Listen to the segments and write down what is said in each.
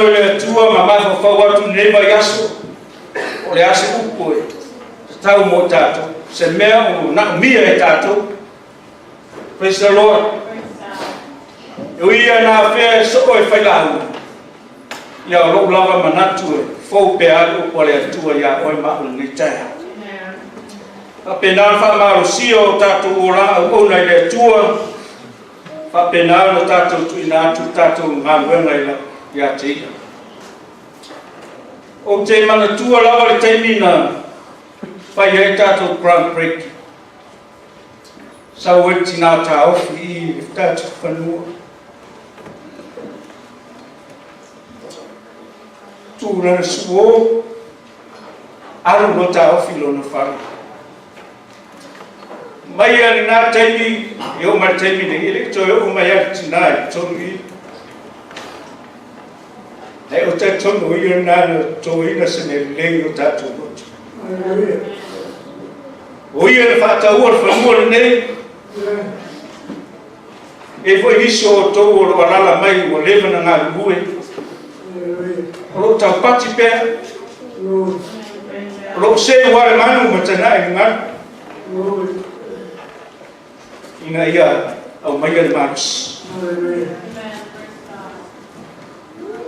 Tatalo i le Atua ma mafaufau atu i lenei vaiaso, o le a se upu e tatau mo i tatou, se mea ua naomia e tatou. Praise the Lord. E ui ia na afea e soo e failauga, ia o lou lava manatu e fou pea ai le upu a le Atua iā oe ma au i lenei taeao. Faapena le faamalosia o tatou olaga auauna i le Atua, faapena ona tatou tuuina atu le tatou galuega ia te Ia. Ou te manatua lava le taimi na fai ai tatou ground break. Sau ai le tinā taofi i le tatou fanua. Tu lana suo, alu loa taofi lona fale. Mai lava lena taimi e oo mai le taimi nei, e le i toe oo mai lava le tinā i totonu i i. Ae ou te talitonu o ia lena na totoina se mea lelei i o tatou loto. O ia na faataua le fanua lenei. E foi nisi o outou o lo o alala mai ua leva na galulue. O lo o taupati pea. O lo o seu lava le manu ma tanae le galu. Ina ia aumaia le malosi.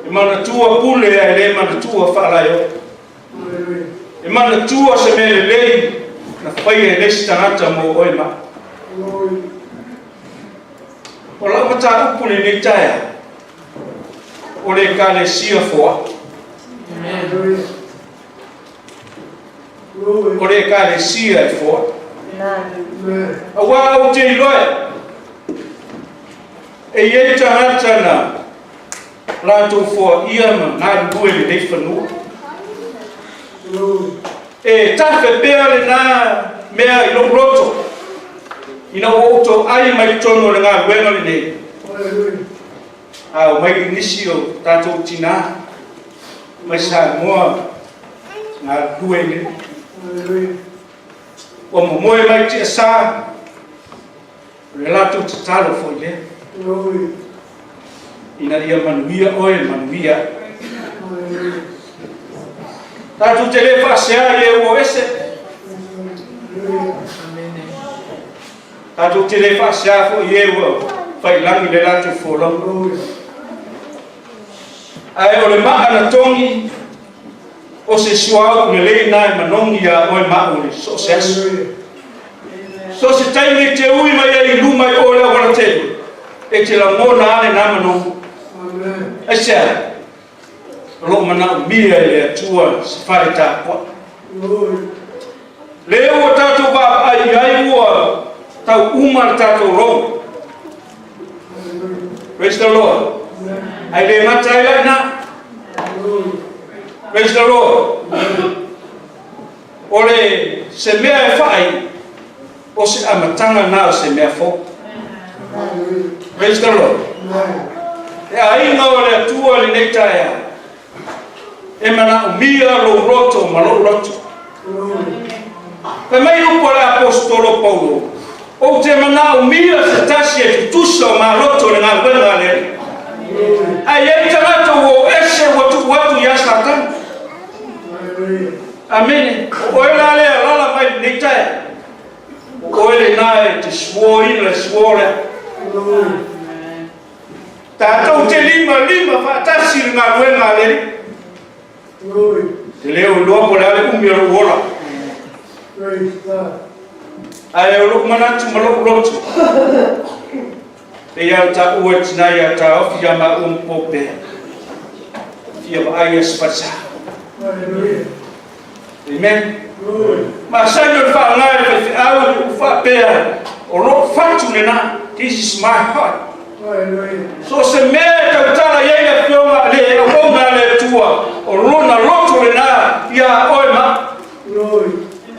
E manatua pule ae le manatua faalaeo. E manatua se mea lelei na faia e le isi tagata mo oe ma. O lau mataupu lenei taeao, o le Ekalesia foai. O le Ekalesia e foai. Aua ou te iloa e i ai tagata na latou foaia ma galulue lenei fanua. E tafe pea lena mea i lou loto ina ua ou toai mai totonu o le galuega lenei. A o mai nisi o tatou tinā mai Samoa galulue nei. Ua momoe mai tiasa, o le latou tatalo foi lea. Ina ia manuia oe, manuia. Tatou te le faasea i e ua ese. Tatou te le faasea foi i e ua faiilagi le latou folauga. Ae o le maa na togi, o se suauu lelei na e manogi iā oe ma au i so o se aso. So o se taimi e te ui mai ai i luma i o le auala tele, e te lagona lava lena manogi. Aisea? O lo o manaomia e le Atua se fale tapuai. Lea ua tatou vaavaai i ai ua tau uma le tatou loan. Praise the Lord. Ae le gata ai la i ina. Praise the Lord. O le se mea e fai, o se amataga na o se mea fou. Praise the Lord. E aiga o le Atua lenei taeao, e manaomia lou loto ma lou loto. Fai mai upu a le Aposetolo Paulo, Ou te manaomia se tasi e tutusa o ma loto i le galuega a le Alii. Ae i ai tagata ua o ese ua tuu atu ia Satani. Amene. O oe la lea alala mai lenei taeao. O oe lena e te suoina le suo lea. Tatou te limalima faatasi i le galuega a le Alii. Te le o iloa po o le a le umi o lou ola. Ae o lou manatu ma lou loto, pei lava ona taua e le tina ia Taofi ia maua ma Popea, fia vaai ia se falesa. Amen. Masani o le faaaoga e le faifeau le upu faapea, o lou fatu lena, this is my heart. So o se mea e tautala i ai le Afioga, le auauna a le Atua, o lona loto lena ia oe ma au.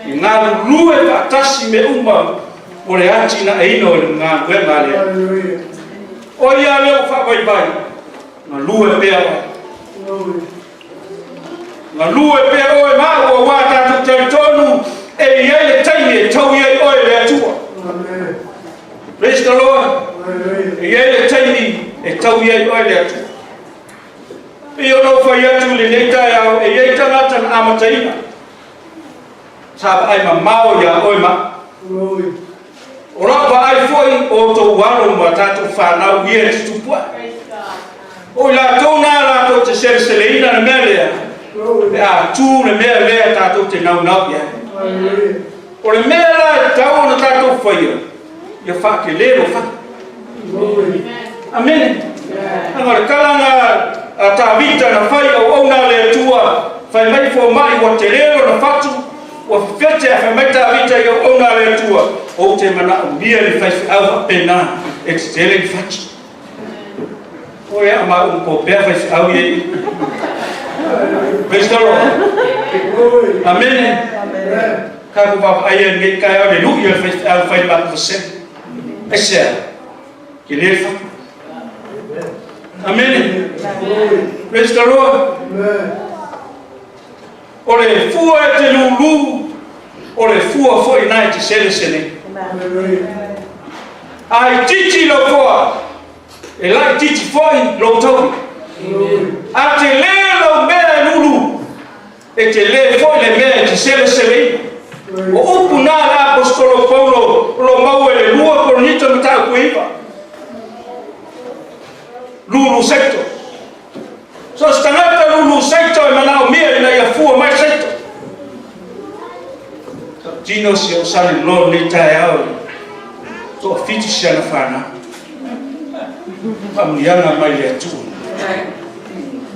E galulue faatasi mea uma mo le atinaeina o le galuega a le Alii. O ia lea ua faavaivai, galue pea oe. Galue pea oe ma au aua tatou talitonu e i ai le taimi e taui ai oe e le Atua. Praise the Lord. E i ai le taimi e taui ai oe le Atua. Pei ona ou fai atu i lenei taeao, e i ai tagata na amataina, sa vaai mamao iā oe ma au. O lau vaai foi o outou alo ma tatou fanau ia e tutupu ae. O i latou na latou te seleseleina le mea lea, pe a tu le mea lea tatou te naunau i ai. O le mea la e tatau ona tatou faia, ia faatele lou fatu. Amene. Leaga o le tala na a Tavita na fai auauna a le Atua, fai mai fomai ua tele lona fatu, ua fefete ae fai mai Tavita i auauna a le Atua, ou te manaomia le faifeau faapena e tetele ni fatu. O ia ma u po pea faifeau ia i. Praise the Lord. Amene. Tatou vaavaai ai lenei taeao i le lui o le faifeau fai le matou vasega. Aisea? Tele le fatu. Amene. Praise the Lord. O le fua e te lulu, o le fua foi na e te selesele. A itiiti lau foa, e laitiiti foi lou taui. A tele lau mea e lulu, e tele foi le mea e te seleseleina. O upu na a le Aposetolo Paulo o lo o maua i le 2 Korinito mataupu e 9. Lulu saito. So se tagata lulu saito e manaomia ina ia fua mai saito. Tautino si ou sali loa lenei taeao i toafitu si ana fanau. Faamanuiaga mai le Atua.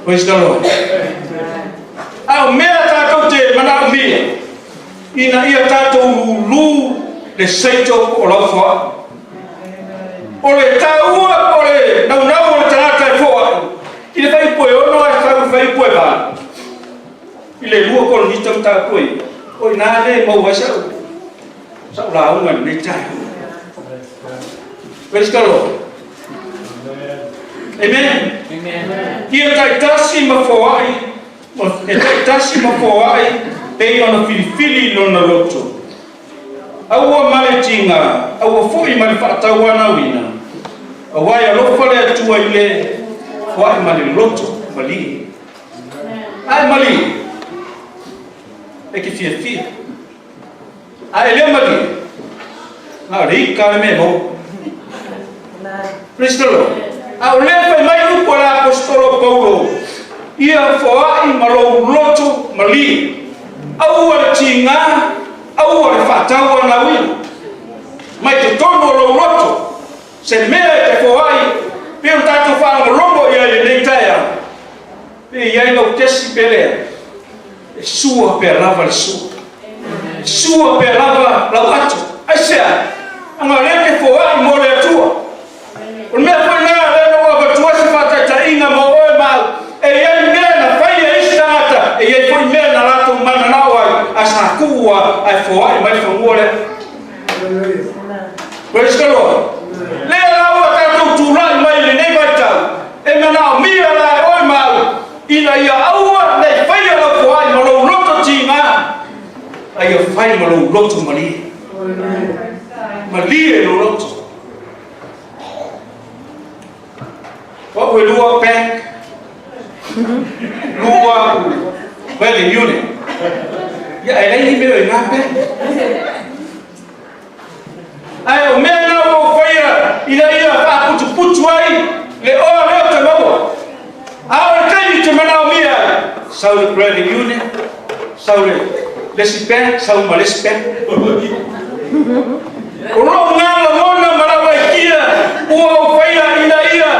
Praise the Lord. A o mea tatou te manaomia ina ia tatou lulu le saito o lau foai. O le taua o le naunau o le tagata e foai i le fuaiupu e 6 ae sau i le fuaiupu e 8 i le 2 Korinito mataupu e 9. O i ina lea e maua ai sau sau lauga i lenei taeao. Praise the Lord. Amen. Ia taitasi ma foai, e taitasi ma foai pei ona filifili i lona loto. Aua ma le tiga, aua foi ma le faatauanauina, aua e alofa le Atua i le foai ma le loto malie. A e malie, e te fiafia. A e le malie, na o le ika le mea e maua. Praise the Lord. A o lea fai mai upu a le Aposetolo Paulo, ia foai ma lou loto malie. Aua le tiga, aua le faatauanauina. Mai totonu o lou loto, se mea e te foai, pei ona tatou faalogologo i ai i lenei taeao, pe i ai lau kesi pe leai, e sua pea lava le sua. E sua pea lava lau ato. Aisea? Aga o lea e te foai mo le Atua. O le mea foi lena lea na ou avatua ai se faataitaiga mo oe ma au, e i ai mea na fai e isi tagata, e i ai foi mea na latou mananao ai, ae sa tuu lava ae foai mai le fanua lea. Praise the Lord. Lea la ua tatou tulai mai i lenei vaitau, e manaomia la e oe ma au, ina ia aua ne i faia lau foai ma lou loto tiga, a ia fai ma lou loto malie. Malie lou loto. O au e lua bank, lua credit union. Ia, e leai ni mea o i ngā bank. Ae o mea na ua ou faia ina ia faaputuputu ai le oa lea ou te maua. A o le taimi te manaomia ai, sau le credit union, sau le le isi bank, sau ma le isi bank. O lou na lagona ma lau aikia ua ou faia ina ia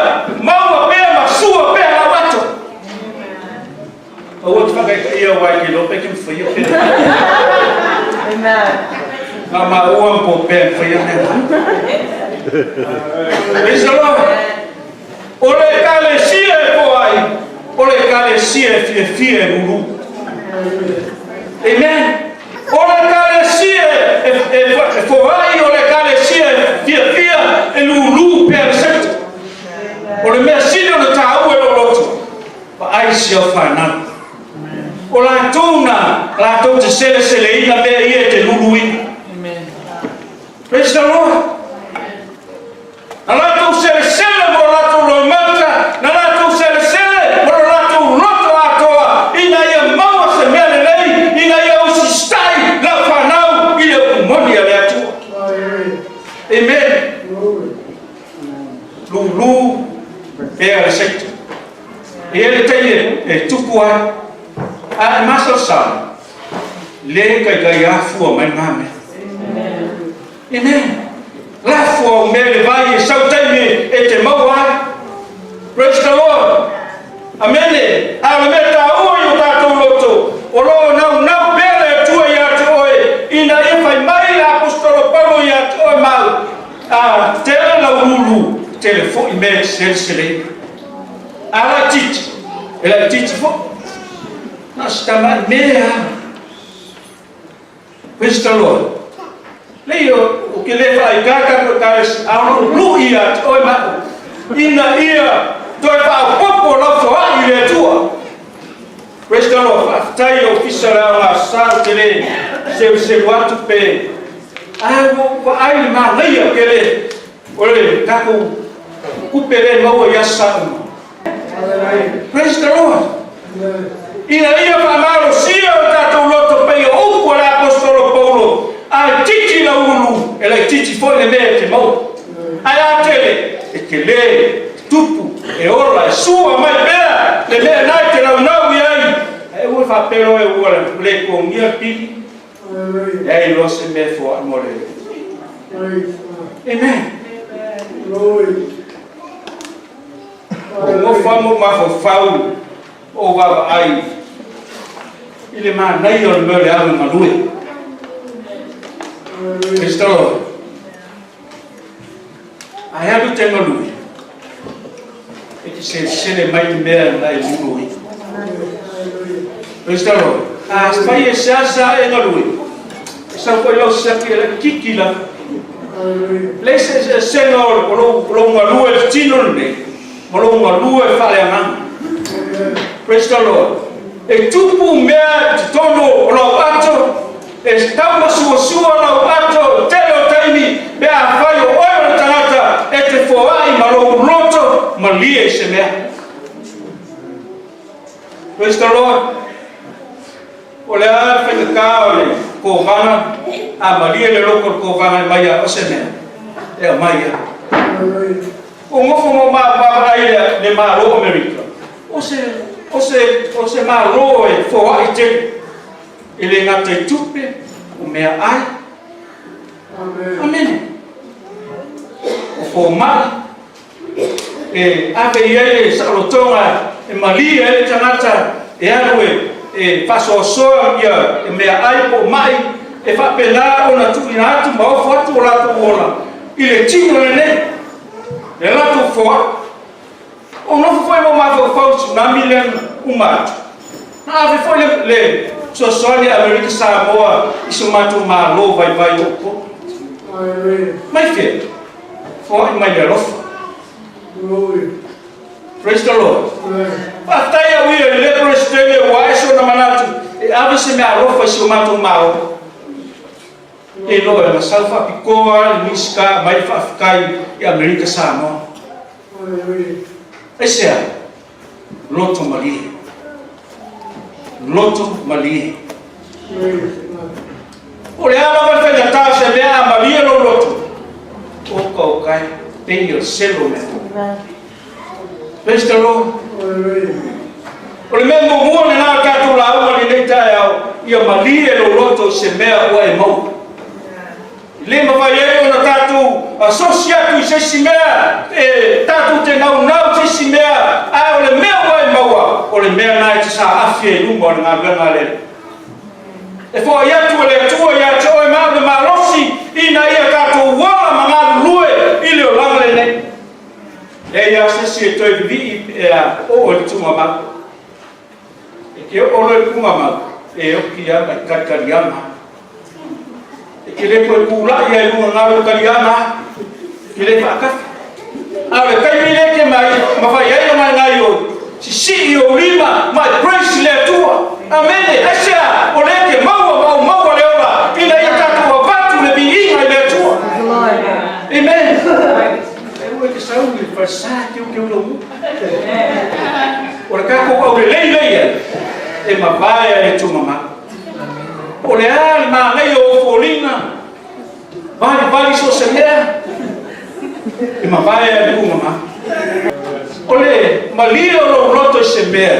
maua pea ma sua pea lau ato. Aua te whakaitaia aua e te iloa pe ke mwhaia pea. Amen. Ngā mā ua mpo pea mwhaia mea. Praise the Lord. O le ekalesia e foai, o le ekalesia e fiafia e lulu. Amen. O le ekalesia e foai, o le ekalesia e fiafia e lulu pea le saito. O le mea sili ona taua i lou loto, vaai si au fanau. O latou na latou te seleseleina mea ia e te luluina. Praise the Lord. Na latou selesele mo latou loimata, na latou selesele mo lo latou Amen. Lulu pea le saito. E i ai le taimi e tupu ai, a e masalosalo, le kaikai afua mai lena mea. Amen. Lafo au mea i le vai e sau taimi e te maua ai. Praise the Lord. Amene. A o le mea taua i o tatou loto, o lo o naunau pea le Atua ia te oe, ina ia fai mai le Aposetolo Paulo ia te oe ma au, A tele lau lulu, tele foi mea e te seleseleina. A laitiiti, e laitiiti foi. Na o si tamai mea lava. Praise the Lord. Lei o ke le faaikaka ko ekalesia, a o lou lu'i ia te oe ma au, ina ia toe faaopoopo lau foai i le Atua. Praise the Lord. Faafetai i le ofisa o le aoga sa ou te le seluselu atu pe ae ua ou vaai i le manaia o ke le o le tatou tupe lea e maua i aso sa uma. Praise the Lord. Ina ia faamalosia o tatou loto pei o upu a le Aposetolo Paulo, A e titi lau ulu, e laitiiti foi le mea e te maua. Ae a tele, e tele, e tupu, e ola, e sua mai pea le mea na e te naunau i ai. Ae aua e faapea loa ua le togia le pili, leai loa se mea e foai mo le. Amen. Ua nofo lava ma ou mafaufau ma ou vaavaai i le manaia o le mea o le ave galue. Praise the Lord. Ae alu te galue, e te selesele mai le mea na e lulu ai. Praise the Lord. A fai e seasea e galue, e sau foi lau siaki e laititi lava. Leai se eseesega o lou galue i le tino lenei ma lou galue faaleagaga. Praise the Lord. E tupu mea i totonu o lau ato, e taumasuasua lau ato i le tele o taimi pe afai o oe o le tagata e te foai ma lou loto malie i se mea. Praise the Lord. O le a le faigata o le kovana, a malie le loko o le kovana e mai a o se mea e aumai ai. Ua nofo ma vaavaai le, le Malo o Amerika, o se, o se, o se Malo e foai tele, e le gata i tupe, o meaai. Amene. O fomai, e ave i ai le saolotoga e malie ai le tagata e alu e e faasoasoa ia meaai po o mai e faapena ona tuuina atu ma ofo atu o latou ola i le tino lenei, le latou foai. O nofo foi ma mafaufau i tsunami lea na uma atu. Na ave foi le, le fesoasoani a Amerika Samoa i so matou malo vaivai o Upolu. Mai fea? Foai mai le alofa. Praise the Lord. Faafetai au ia i le Peresetene ua ae sona manatu e ave se meaalofa i si o matou malo. E iloa e na sau faapitoa le Minisita mai le faafetai i Amerika Samoa. Aisea? Loto malie. Loto malie. O le a lava le faigata o se mea a malie lou loto, oka o kai pei o le selo mea. Praise the Lord. O le mea muamua lena o tatou lauga lenei taeao, ia malie lou loto i se mea ua e maua. E le mafai ai ona tatou asosi atu i se isi mea, e tatou te naunau i se isi mea, ae o le mea ua e maua, o le mea lena e te saafi ai i luma o le galuega a le Alii. E foai atu e le Atua ia te oe ma au le malosi ina ia tatou ola ma galulue i le olaga lenei. Leai lava se isi e toe vivii pe a oo i le tuugamau. E te oo loa i le tuugamau, e oki lava ma i kalikaliaga. E te le toe tulai lava i luga galu o kaliaga, e te le faatafa. A o le taimi lea e te mai ma fai ai ona gaoioi, sisii ou lima ma e praise le Atua. Amene. Aisea? O lea e te maua ma ou maua le ola ina ia tatou avatu le viiga i le Atua. Amen. Aua e te sau i le falesa teuteu lou nuu. O le tatou aulelei lea i ai, e mavae a le tumama. O le a le manaia o ou foliga? Valivali so o se mea, e mavae a le ugama. O le malie o lou loto i se mea,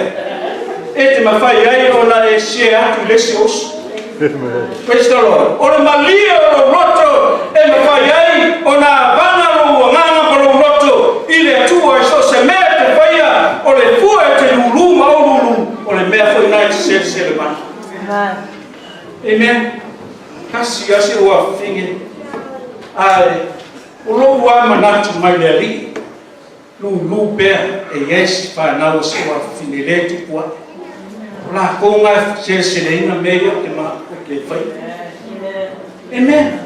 e te mafai ai ona e share atu i le isi oso. Praise the Lord. O le malie o lou loto e mafai ai ona avana lou agaga ma lou loto i le Atua i so o se mea e te faia, o le fua e te lulu ma ou lulu, o le mea foi lena e te selesele mai. Amen. Tasi lava si ou afafine, ae o lou lava manatu mai le Alii, lulu pea e i ai si fanau a si ou afafine lea e tupu ae. O latou na e seleseleina mea ia ou te ou te faia. Amen.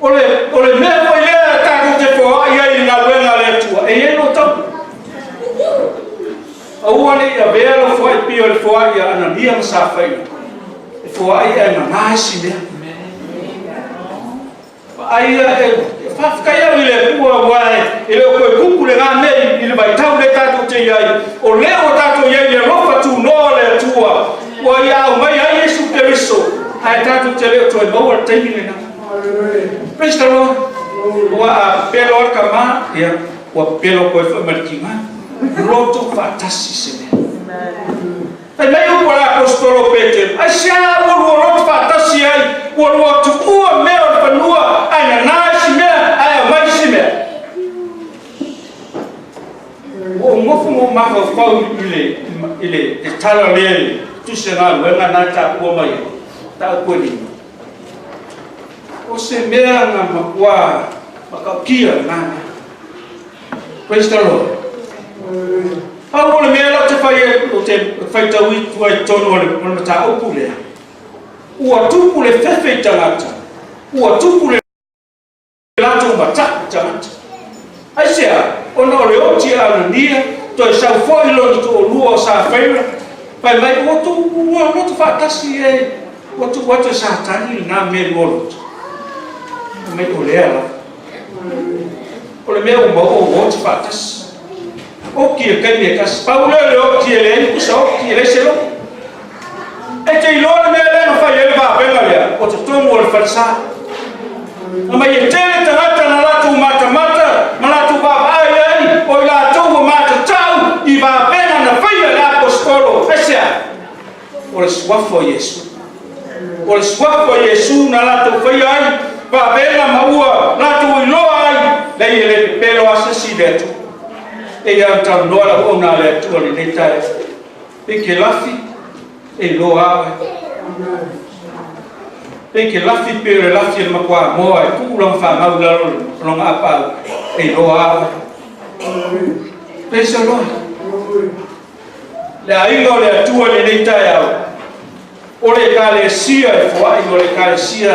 O le, o le mea foi lea tatou te foai ai i le galuega a le Atua, e i ai lou tapu. Aua ne i avea lau foai pei o le foai a Anania ma Safaira, e foai ae nana isi mea. Vaai ia, e faafetai au i le Atua aua e le o toe tupu lena mea i le vaitau lea tatou te i ai. O lea ua tatou i ai i le alofa tunoa o le Atua, ua ia aumai ai Iesu Keriso, ae tatou te le o toe maua le taimi lena. Praise the Lord. Ua a pepelo lava le tama, ia, ua pepelo atu ai foi ma le tina. Loto faatasi se mea. Fai mai upu a le Aposetolo o Petero, Aisea ua lua loto faatasi ai, ua lua tuua mea o le fanua, ae nana isi mea, ae aumai isi mea. Ua ou nofo ma ou mafaufau i le, i le, le tala lea i le tusi a galuega na e taua mai ai, mataupu e lima. O se mea na matua matautia lena mea. Praise the Lord. Pau o le mea la ou te fai ou te faitau i tua i totonu o le, o le mataupu lea. Ua tupu le fefe i tagata, ua tupu le latou mataʻu i tagata. Aisea? Ona o le oti a Anania, toe sau foi lona toalua o Safeira, fai mai, ua tu, ua loto faatasi e, ua tuu atu e Satani lena mea lua loto. Fai mai, o lea lava. O le mea ua maua ua oti faatasi. Oti i le taimi e tasi. Pau lea o le oti e leai ni pusa oti, e leai se loto. E te iloa le mea lea na fai ai le vavega lea, o totonu o le falesa. Na mai e tele tagata na latou matamata ma latou vaavaai ai, o i latou ua matatau i vavega na faia e le Aposetolo. Aisea? O le suafa o Iesu. O le suafa o Iesu na latou faia ai vavega ma ua latou iloa ai, leai e le pepelo lava se isi i le Atua. E ia ona talanoa le auauna a le Atua i lenei taeao. E ke lafi, e iloa a oe. E ke lafi pei o le lafi a le makuamoa e tuu lana fanau i lalo o lona apaau, e iloa a oe. Praise the Lord. Le aiga o le Atua i lenei taeao, o le Ekalesia e foai, o le Ekalesia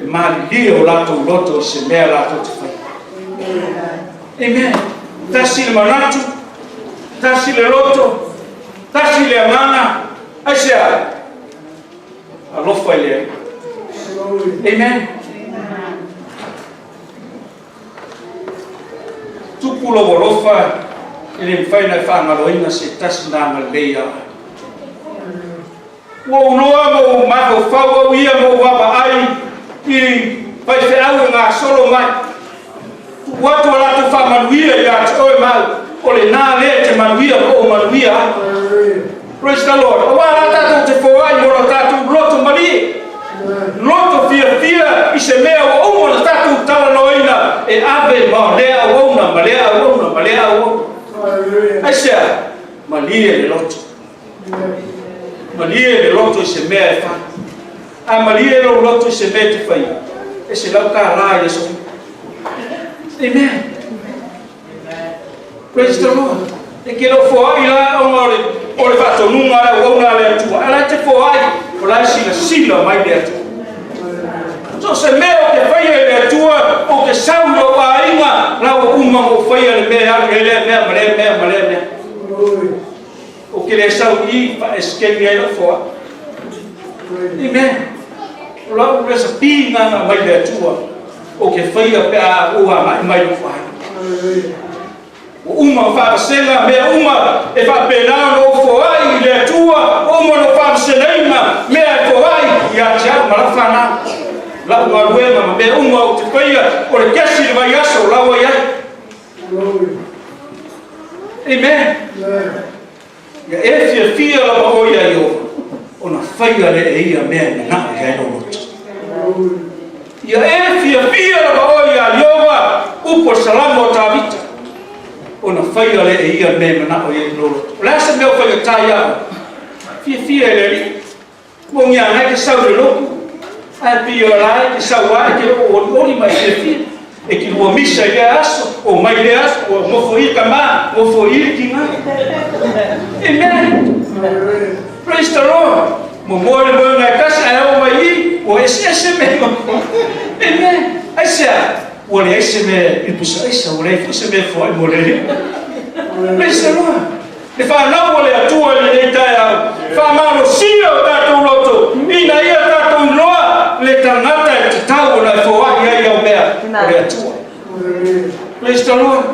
e malilie o latou loto i se mea latou te faia. Amen. Tasi le manatu, tasi le loto, tasi le agaga. Aisea? Alofa i le Alii. Amen. Tupu lou alofa e le mafai ona e faagaloina se tasi na agalelei ia oe. Ua ou loa ma ou mafaufau au ia ma ou vaavaai i faifeau e gasolo mai. Tuu atu a latou faamanuia ia te oe ma au, o lena lea e te manuia ma ou manuia ai. Praise the Lord. Aua la tatou te foai mo lo tatou loto malie. Loto fiafia i se mea ua uma ona tatou talanoaina e ave ma lea auauna ma lea auauna ma lea auauna. Aisea? Malie le loto. Malie le loto i se mea e fai. A malie lou loto i se mea e te faia, e $100 i aso uma. Amen. Praise the Lord. E ke le o foai la ona o le, o le faatonuga a le auauna a le Atua. A la e te foai, o la e silasila mai le Atua. So se mea o te faia i le Atua, o te sau i lou aiga, la ua uma ona ou faia le mea e alu i ai lea mea ma lea mea ma lea mea. Ou te le sau i i faaesekeni ai lau foai. Amen. O lau recipe na na mai le Atua, ou te faia pe a ou agai mai lou aiga. Ua uma ona faavasega mea uma e faapena ona ou foai i le Atua, ua uma ona ou faavasegaina mea e foai ia te au ma lau fanau. Lau galuega ma mea uma ou te faia, o le kesi i le vaiaso o la ua i ai. Amen. Ia e fiafia lava oe iā Ieova, ona faia lea e ia mea e manao i ai lou loto. Ia e fiafia lava oe iā Ieova, upu o le Salamo a Tavita, ona faia lea e ia mea e manao i ai lou loto. O le a se mea o faigata ia oe? Fiafia i le Alii. Moni a na e te sau i le lotu, ae pei o la e te sau lava e te oo olioli ma e fiafia. E te lua misa i lea aso, omai i lea aso, ua nofoia tama, nofoia le tina. Amen. Praise the Lord. Momoe le moega e tasi, ae oo mai i, ua eseese mea. Amen. Aisea? Ua leai se mea i le pusaaisa, ua leai foi se mea e foai mo le Alii. Praise the Lord. Le fanau a le Atua i lenei taeao, faamalosia o tatou loto, ina ia tatou iloa le tagata e tatau ona e foai ai au mea o le Atua. Praise the Lord.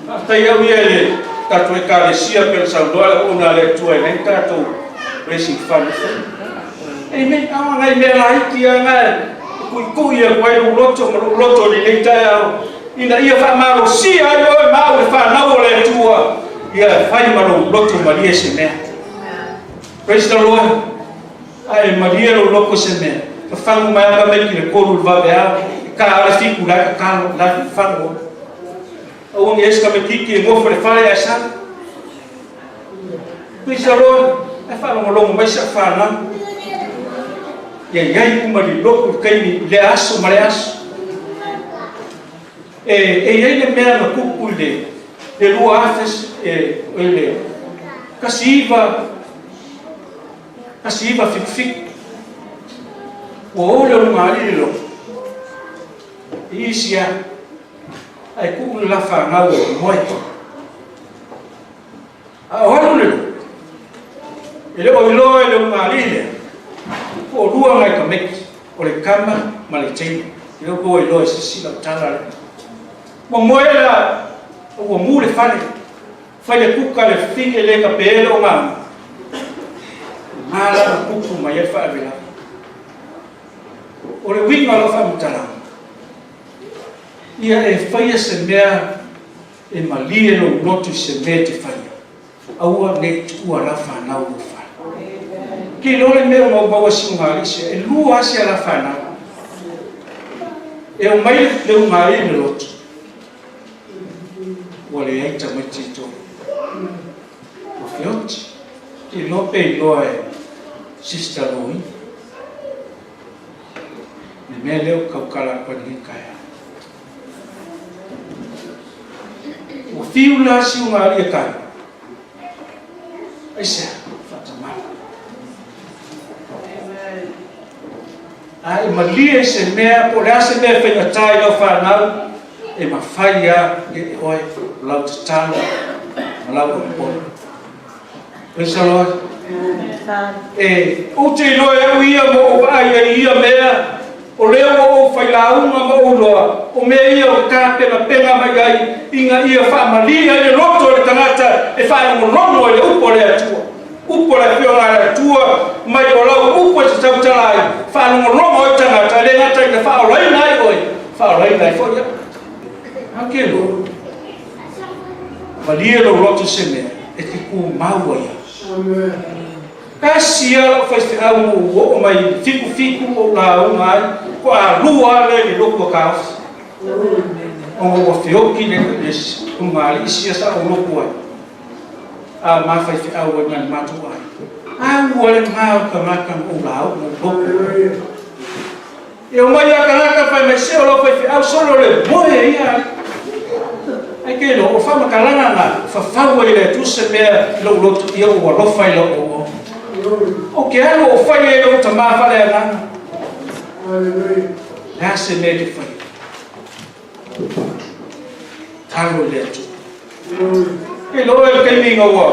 Faafetai au ia i le tatou Ekalesia pei ona saunoa le auauna a le Atua i lenei tatou blessing fund e fai. Amen. Ao nai mea laiti lava na e tuitui atu ai lou loto ma lou loto i lenei taeao. Ina ia faamalosia ai oe ma au le fanau o le Atua, ia fai ma lou loto malie se mea. Praise the Lord. Ae malie lou loto se mea. Fafagu mai aka mai ki le 3 i le vaveao, e ka ale 7 la e tatalo, la e fafagu oe. Aua ne i ese tamaititi e nofo i le fale ae sau. Praise the Lord. Ae faalogologo mai si au fanau. Ia i ai uma i le lotu i le taimi i lea aso ma lea aso. E, e i ai le mea na tupu i le, le 2000, e, i le 1977. Ua o le ulugalii i le lotu. I isi lava. Ae tuu le la fanau e moe. A o alu le lotu, e le o iloa e le ulugalii lea, po o lua nai tamaiti, o le tama ma le teine. E le o po iloa e se isi lau tala lea. Ua moe la, ua mu le fale, fai le kuka le fine le tape le ogaga. Nga la na tupu mai ai le faalavelave. O le uiga o lau faamatalaga, ia e faia se mea E malie lou loto i se mea e te faia, aua ne i tuua la fanau i lou fale. Ke iloa le mea o maumau ai si ugalii sia, e lua lava sia la fanau. E omai le ugalii i le loto, ua leai tamaiti e tolu. Ua feoti. Ke iloa pe iloa e Sister Loi. Le mea lea ou te tautala atu ai i lenei taeao. Ua fiu la si ugalii e tali. Aisea? Faatamala. A e malie i se mea, po o le a se mea e faigata i lau fanau, e mafai lava e oe o lau tatalo ma lau oneone. Praise the Lord. E, ou te iloa e au ia ma ou vaai ai i ia mea, o lea ua ou failauga ma ou iloa, o mea ia o tapenapena mai ai, ina ia faamalie ai le loto o le tagata e faalogologo ai le upu a le Atua. Upu a le Afioga a le Atua, mai o lau upu e te tautala ai, faalogologo ai tagata, e le gata ina faaolaina ai oe, faaolaina ai foi au. A ke loa. Malie lou loto i se mea e te tumau ai au. Tasi lava lau faifeau na ou oo mai i le fiku ou lauga ai, toalua lava lea i le lotu a Taofi. Ona ua feoti le ulugalii sia sa ou lotu ai, a ma faifeau ai ma le matou aiga. A ua le na o le tagata na ou lauga ou lotu ai. E omai lava tagata fai mai se o lau faifeau solo le moe ia alii. Ai ke iloa, o faamatalaga na fafau ai e le Atua se mea i lou loto ia ou alofa i lau auauna. O ke alu o fai ai lou tamā faaleagaga. Le a se mea e te faia? Talo i le Atua. Ke iloa i le taimi ina ua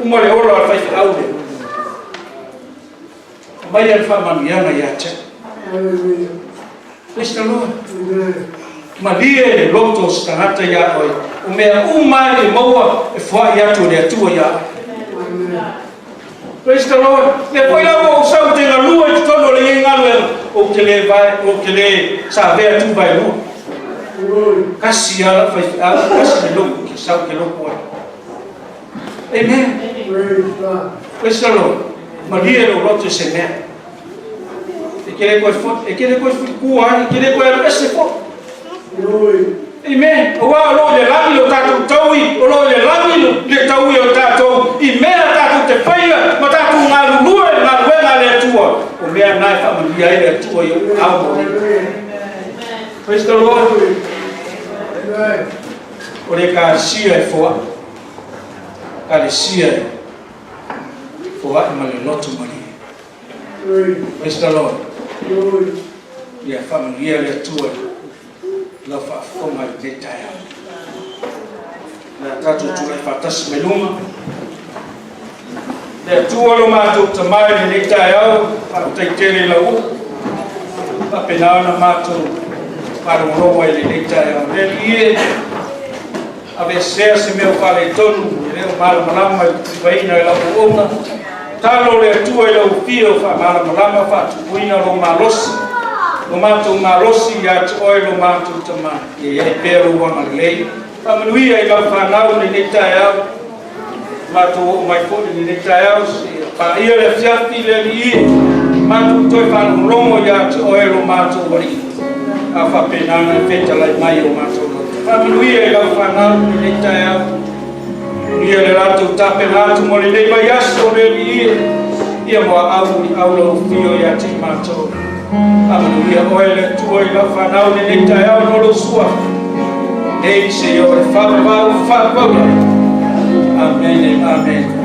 uma le ola o le faifeau lea. Aumai le faamanuiaga ia te au. Praise the Lord. Malie le loto o se tagata ia oe. O mea uma e maua e foai atu e le Atua ia oe. Praise the Lord. Le foi la ua ou sau te galue i totonu o lenei galuega. Ou te le vae, ou te le savea tu vaelua. Tasi lava lau faifeau, tasi le lotu ke sau ke lotu ai. Amen. Praise the Lord. Malie lou loto i se mea. E te le toe foi, e te le toe fulikua ai, e te le toe alu ese foi. Amen. Aua o lo o i le lagi lo tatou taui, o lo o i le lagi le taui o tatou i mea tatou te faia ma tatou galulue i galuega a le Atua. O mea na e faamanuia ai le Atua i ou aao ma lima. Praise the Lord. O le Ekalesia e foai. Ekalesia e foai ma le loto malie. Praise the Lord. Ia faamanuia le Atua i lau faafofoga i lenei taeao. Le a tatou tulai faatasi mai luma. Le Atua lo matou Tama i lenei taeao, faafetai tele i lau upu. Faapena ona matou faalogologo ai i lenei taeao. Le Alii e, aveesea se mea o faaletonu e le o malamalama i le tuvaina e lau auauna. Talo le Atua i lau afio faamalamalama faatupuina lou malosi, lo matou malosi ia te oe lo matou Tama. Ia i ai pea lou agalelei. Faamanuia i lau fanau i lenei taeao. Matou oo mai foi i lenei taeao, seia paia le afiafi le Alii e. Matou toe faalogologo ia te oe lo matou Alii. A faapena ona e fetalai mai i o matou loto. Faamanuia i lau fanau i lenei taeao. Manuia le latou tapena atu mo lenei vaiaso le Alii e. Ia muaau muliau lau afio ia te i matou. Faamanuia oe le Atua i lau fanau i lenei taeao no lou suafa. Nei seia o le faavavau faavavau. Amene, amene.